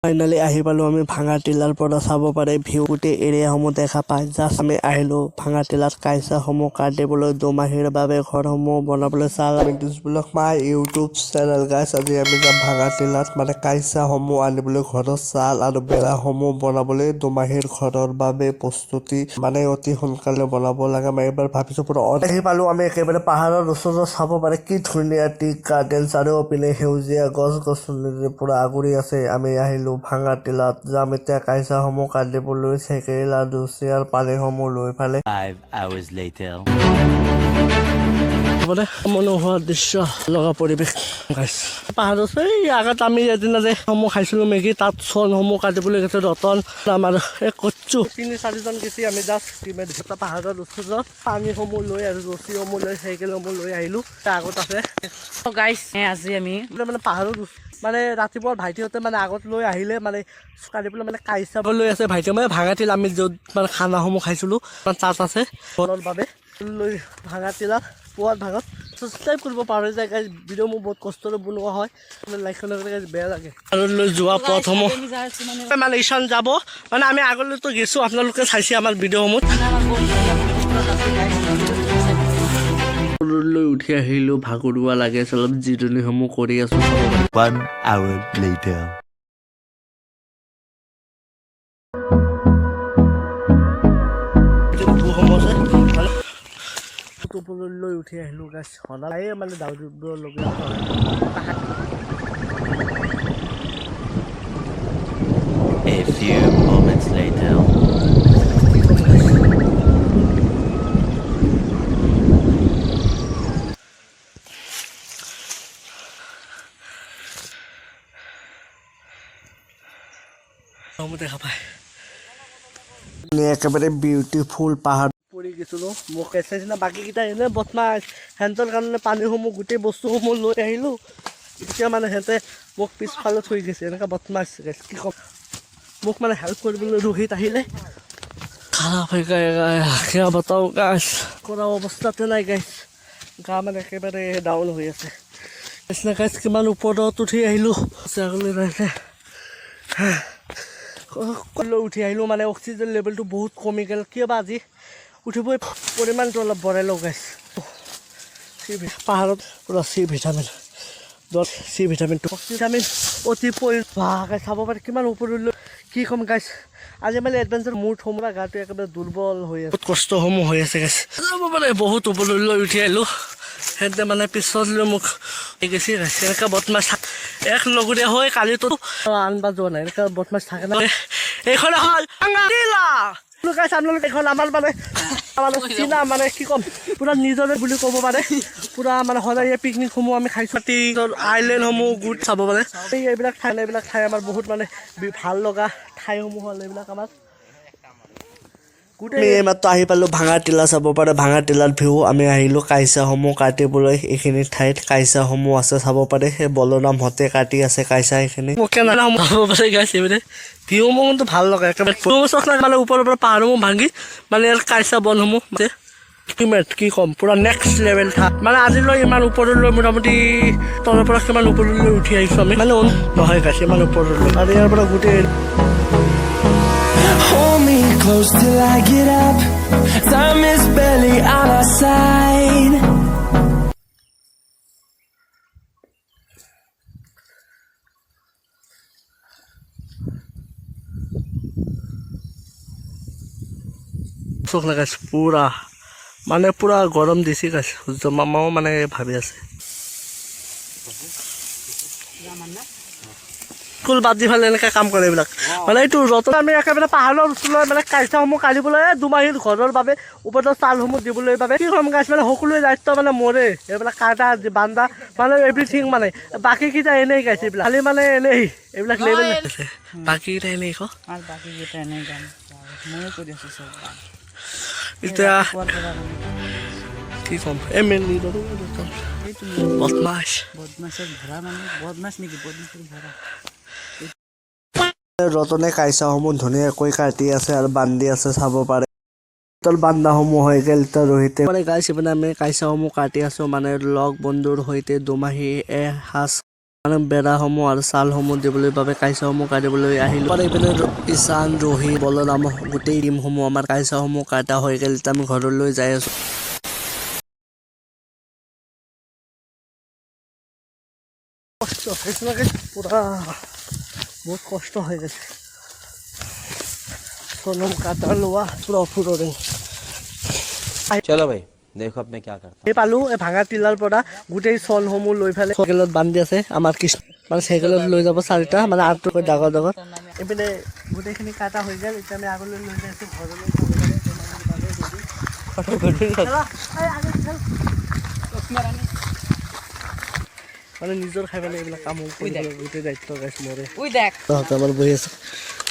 Finally আহি পালোঁ আমি ভাঙাটিলাৰ পৰা। চাব পাৰে ভিউ, গোটেই এৰিয়াসমূহ দেখা পায়। জাষ্ট আমি আহিলোঁ ভাঙাটিলাত কাইচাসমূহ কাটিবলৈ, দুমাহীৰ বাবে ঘৰসমূহ বনাবলৈ চাল। আমি blog my YouTube channel guys. আজি আমি যাম ভাঙাটিলাত, মানে কাইচাসমূহ আনিবলৈ, ঘৰৰ চাল আৰু বেৰাসমূহ বনাবলৈ, দুমাহীৰ ঘৰৰ বাবে প্ৰস্তুতি মানে অতি সোনকালে বনাব লাগে। মই এইবাৰ ভাবিছোঁ পুৰা আহি পালোঁ আমি একেবাৰে পাহাৰৰ ওচৰত। চাব পাৰে কি ধুনীয়া টি গাৰ্ডেন, চাৰিওপিনে সেউজীয়া গছ গছনিৰে পুৰা আগুৰি আছে। আমি আহিলোঁ ভাঙাটিলাত, যাম এতিয়া কাইচাসমূহ কাটিবলৈ, চেকেল আৰু চেয়াৰ পানীসমূহ লৈ ফালে। 5 hours later. মানে মনোহৰ দৃশ্য লগা পৰিৱেশ গাইছ। পাহাৰত এই আগত আমি এদিনা যে সমূহ খাইছিলোঁ মেগী, তাত চনসমূহ কাটিবলৈ গৈছে ৰতন, আমাৰ এই কচ্চু, তিনি চাৰিজন গেছি আমি। জাষ্ট এটা পাহাৰৰ ওচৰত পানীসমূহ লৈ আৰু ৰছীসমূহ লৈ, চাইকেলসমূহ লৈ আহিলোঁ। তাৰ আগত আছে। গাইছ, আজি আমি মানে পাহাৰত মানে ৰাতিপুৱা ভাইটিহঁতে মানে আগত লৈ আহিলে, মানে কাটিবলৈ মানে কাইচা লৈ আছে ভাইটি। মানে ভাঙাতিল আমি য'ত মানে খানাসমূহ খাইছিলোঁ, মানে তাত আছে ঘৰৰ বাবে লৈ ভাঙাটিলাত পুৱাৰ ভাগত। ছাবস্ক্ৰাইব কৰিব পাহৰি যায় গাইজ। ভিডিঅ' মোৰ বহুত কষ্টৰে বনোৱা হয়, লাইক নকৰিলে গাইজ বেয়া লাগে। আৰু লৈ যোৱা পথসমূহ আমি যাই আছো মানে মানে ঈশান যাব, মানে আমি আগলৈতো গেছোঁ, আপোনালোকে চাইছে আমাৰ ভিডিঅ'সমূহ। আমাৰ বহুত আছে গাইছ। লৈ উঠি আহিলোঁ, ভাগৰুৱা লাগে, অলপ জিৰণিসমূহ কৰি আছোঁ, চাব পাৰে। 1 hour later. সমূহ আছে মানে ওপৰলৈ উঠি আহিলোঁ গাইছ। সদায়ে মানে দাউৰিব লগীয়া হয়। A few moments later. কি ক'ম গাইছ? সমূহ দেখা পায়। একেবাৰে বিউটিফুল পাহাৰ। পৰি গৈছিলোঁ, মোক এচাইছে। বাকীকেইটা এনে বদমাছ, সিহঁতৰ কাৰণে পানীসমূহ গোটেই বস্তুসমূহ লৈ আহিলোঁ। এতিয়া মানে সিহঁতে মোক পিছফালে থৈ গৈছে। এনেকুৱা বদমাছ গাইছ, কি ক'ম। মোক মানে হেল্প কৰিবলৈ ৰোহিত আহিলে। খাৰাপ হৈ গৈ, बताऊँ গাইছ, কৰা অৱস্থাতে নাই গাইছ। গা মানে একেবাৰে ডাউন হৈ আছে নিচিনা গাইছ। কিমান ওপৰত উঠি আহিলোঁ, আগলৈ নাহে লৈ উঠি আহিলোঁ। মানে অক্সিজেন লেভেলটো বহুত কমি গ'ল কিয় বা আজি। উঠিবই পৰিমাণটো অলপ বঢ়াই লওঁ গাইছ। চি পাহাৰত পুৰা চি ভিটামিন দহ, চি ভিটামিনটো ভিটামিন অতি প্ৰয়োজন। চাব পাৰে কিমান ওপৰলৈ। কি ক'ম গাইছ, আজি মানে এডভেঞ্চাৰ মোৰ থমৰা গাটো একেবাৰে দুৰ্বল হৈ আছে, বহুত কষ্টসমূহ হৈ আছে গাইছ। যাব পাৰে বহুত ওপৰলৈ উঠি আহিলোঁ, সিহঁতে মানে পিছত লৈ মোক গৈছে গাইছ। এনেকুৱা বদমাছ এক লগৰীয়া হৈ কালিতো আনবা যোৱা নাই। এনেকুৱা বদমাছ থাকে না। এইখন হ'ল গাইছ, আপোনালোকে এইখন আমাৰ মানে চিনা, মানে কি ক'ম, পূৰা নিজৰে বুলি ক'ব পাৰে। পূৰা মানে সদায় এই পিকনিকসমূহ আমি খাইছোঁ। আইলেণ্ডসমূহ গোট চাব পাৰে। এইবিলাক ঠাই আমাৰ বহুত মানে ভাল লগা ঠাইসমূহ হ'ল এইবিলাক আমাৰ গোটেই। আমি এইমাত্ৰ আহি পালোঁ ভাঙাটিলা। চাব পাৰে ভাঙাটিলাৰ ভিউ। আমি আহিলোঁ কাইচাসমূহ কাটিবলৈ। এইখিনি ঠাইত কাইচাসমূহ আছে, চাব পাৰে। সেই বলৰামহঁতে কাটি আছে কাইচা এইখিনি। মোকে নাম চাব পাৰে গাইছ। এইপিনে ভিউসমূহ কিন্তু ভাল লগা একেবাৰে মানে ওপৰৰ পৰা পাহাৰসমূহ ভাঙি মানে ইয়াৰ কাইচা বনসমূহ আল্টিমেট, কি ক'ম, পূৰা নেক্সট লেভেল থাক। মানে আজিলৈ ইমান ওপৰলৈ, মোটামুটি তলৰ পৰা কিমান ওপৰলৈ উঠি আহিছোঁ আমি, মানে নহয় গাইছ ইমান ওপৰলৈ। আৰু ইয়াৰ পৰা গোটেই Hold me close till I get up. Time is barely on our side. চোখ লগাইছে পূৰা, মানে পূৰা গৰম দিছে গাইছ। সূৰ্য মামাও মানে ভাবি আছে স্কুল বাদ দি ফালে এনেকৈ কাম কৰে এইবিলাক। মানে এইটো ৰতন আমি একেবাৰে পাহাৰৰ ওচৰলৈ মানে কাইচাসমূহ কাটিবলৈ, দুমাহীৰ ঘৰৰ বাবে ওপৰৰ চালসমূহ দিবলৈ বাবে। কি ক'ম গাইছ, মানে সকলোৱে দায়িত্ব মানে মোৰে। এইবিলাক কাটা বান্ধা মানে এভৰিথিং, মানে বাকীকেইটা এনেই গাইছে। এইবিলাক খালি মানে এনেই এইবিলাক লেভেল, বাকীকেইটা এনেই ক। আৰু বাকীকেইটা এনেই যাম, ময়ো কৰি আছোঁ চব। এতিয়া ৰাতিপুৱাৰ পৰা মানে কি ক'ম, এই মেইন লিডাৰো সেইটো বদমাছ। বদমাছৰ ভৰা, মানে বদমাছ নেকি, বদমাছৰ ভৰা। ৰতনে কাইচাসমূহ ধুনীয়াকৈ কাটি আছে আৰু বান্ধি আছে, চাব পাৰে। তোৰ বান্ধাসমূহ হৈ গ'ল। এতিয়া ৰোহিতে মানে গাইছ, মানে আমি কাইচাসমূহ কাটি আছো, মানে লগ বন্ধুৰ সৈতে দুমাহী এসাঁজ। মানে বেৰাসমূহ আৰু চালসমূহ দিবলৈ বাবে কাইচাসমূহ কাটিবলৈ আহিলোঁ। আৰু এইপিনে ঈশান, ৰোহি, বলৰাম গোটেই টিমসমূহ আমাৰ কাইচাসমূহ কাটা হৈ গ'ল। এতিয়া আমি ঘৰলৈ যাই আছোঁ। কষ্ট হৈছে পুৰা, বহুত কষ্ট হৈ গৈছে। চনম কাটা লোৱা পুৰা অফুৰৰে। चलो भाई, देखो अब मैं क्या करता। এই পালো, এই ভাঙা টিলাৰ পৰা গোটেই চলসমূহ লৈ পেলাই চাইকেলত বান্ধি আছে আমাৰ কৃষ্ণ। মানে চাইকেলত লৈ যাব চাৰিটা, মানে আঠটোকৈ ডাঙৰ ডাঙৰ। এইপিনে গোটেইখিনি কাটা হৈ গ'ল। এতিয়া আমি আগলৈ লৈ যাই আছো ঘৰলৈ। মানে নিজৰ খাই পেলাই এইবিলাক কাম কৰিব গোটেই দায়িত্ব গাইছ মোৰে। উই দেখ। তহঁতে আমাৰ বহি আছে।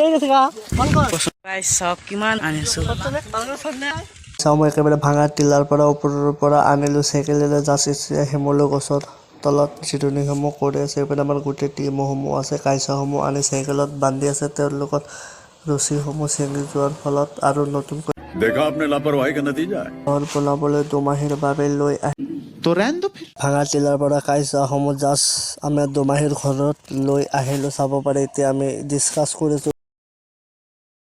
এই গৈছে গা, বন্ধ কৰ। গাইছ, চাওক কিমান আনিছোঁ। চাওঁ, মই একেবাৰে ভাঙা টিলাৰ পৰা ওপৰৰ পৰা আনিলোঁ চাইকেলেৰে। জাষ্ট এতিয়া শিমলু গছৰ তলত জিৰণিসমূহ কৰি আছে। এইপিনে আমাৰ গোটেই টিমসমূহ আছে। কাইচাসমূহ আনি চাইকেলত বান্ধি আছে। তেওঁলোকত ৰছীসমূহ ছিঙি যোৱাৰ ফলত আৰু নতুনকৈ देखा आपने लापरवाही का नतीजा है। ঘৰ বনাবলৈ দুমাহীৰ বাবে লৈ আহি ভাঙা টিলাৰ পৰা কাইচাসমূহ জাষ্ট আমি দুমাহীৰ ঘৰত লৈ আহিলোঁ। চাব পাৰে, এতিয়া আমি ডিছকাছ কৰিছোঁ।